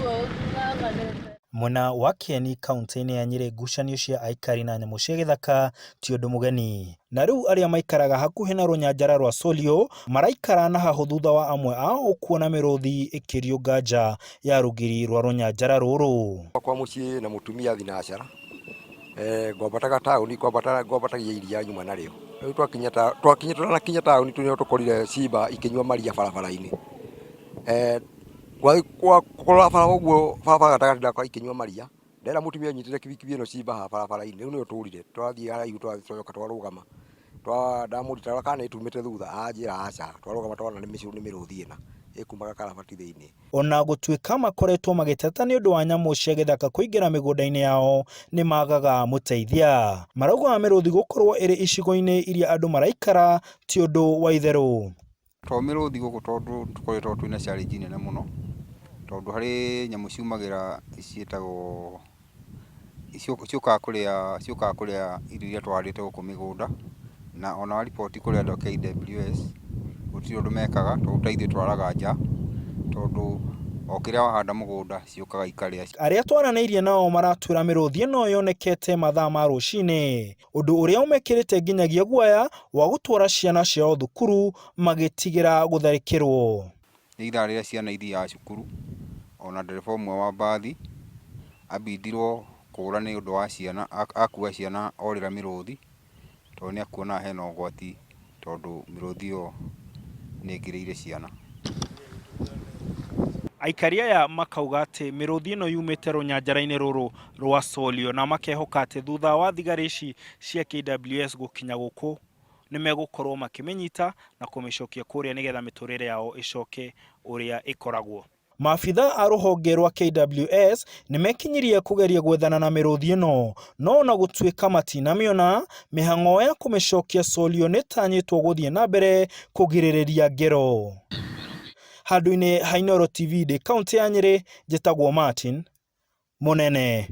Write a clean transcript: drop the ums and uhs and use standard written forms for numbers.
Ũguo ng'ang'anĩte. Mwena wa Kieni kauntĩ-inĩ ya Nyĩrĩ ngucanio cia aikari na nyamũ cia gĩthaka ti ũndũ mũgeni. Na rĩu arĩa maikaraga hakuhĩ na rũnyanjara rwa Solio maraikara na hahũ thutha wa amwe ao kuona mĩrũthi ĩkĩriũnga nja ya rũgiri rwa rũnyanjara rũrũ. Kwa mũciĩ na mũtumia thinacara ngwambataga taũni ngwambatagia iria nyuma narĩo. Rĩu twakinya twakinya tũtanakinya taũni nĩho tũkorire simba ikĩnyua maria barabara-inĩ. Kũrora bara ũguo barabara gatagatĩ ndakora ikĩnyua maria, ndera mũtumia anyitĩre kibikibi ĩno simba haha barabara-inĩ, rĩu nĩyo tũrire twathiĩ haraihu twacoka twarũgama, ndamũria ta rora kana nĩ ĩtumĩte thutha, anjĩra aca, twarũgama twona nĩ mĩrũthi ĩna ĩkumaga karabati thĩinĩ. Ona gũtuĩka makoretwo magĩteta nĩ ũndũ wa nyamũ cia gĩthaka kũingĩra mĩgũnda-inĩ yao, nĩ magaga mũteithia. Marauga mĩrũthi gũkorwo ĩrĩ icigo-inĩ iria andũ maraikara ti ũndũ wa itherũ. To mĩrũthi gũkũ tondũ tũkoretwo twĩna challenge nene mũno, tondũ harĩ nyamũ ciumagĩra ciĩtagwo, ciũkaga kũrĩa ciũkaga kũrĩa irio iria tũhandĩte gũkũ mĩgũnda, na ona wa report kũrĩ andũ a KWS, gũtirĩ ũndũ mekaga, tondũ ta ithuĩ twaraga nja, tondũ o kĩrĩa wahanda mũgũnda ciũkaga ikarĩa. Arĩa twaranĩirie nao maratwĩra mĩrũthi ĩno yonekete mathaa ma rũcinĩ. Ũndũ ũrĩa ũmekĩrĩte nginyagia guoya wa gũtwara ciana ciao thukuru magĩtigĩra gũtharĩkĩrwo. Nĩ ithaa rĩrĩa ciana ithiaga cukuru, ona ndereba ũmwe wa mbathi ambindirwo kũũra nĩ ũndũ wa ciana, akua ciana orĩra mĩrũthi, tondũ nĩ akuonaga hena ũgwati tondũ mĩrũthi ĩyo nĩ ĩngĩrĩire ciana. Aikari aya makauga atĩ mĩrũthi ĩno yumĩte rũnyanjara-inĩ rũrũ rwa Solio na makehoka atĩ thutha wa thigari ici cia KWS gũkinya gũkũ nĩ megũkorwo makĩmĩnyita na kũmĩcokia kũrĩa nĩgetha mĩtũrĩre yao ĩcoke ũrĩa ĩkoragwo. Maabitha a rũhonge rwa KWS nĩmekinyirie kũgeria gwethana na mĩrũthi ĩno, no ona gũtuĩka matinamĩona, mĩhang'o ya kũmĩcokia Solio nĩtanyĩtwo gũthiĩ na mbere kũgirĩrĩria ngero. Handũ-inĩ ha Inooro TV ndĩ kauntĩ ya Nyĩrĩ, njĩtagwo Martin Mũnene.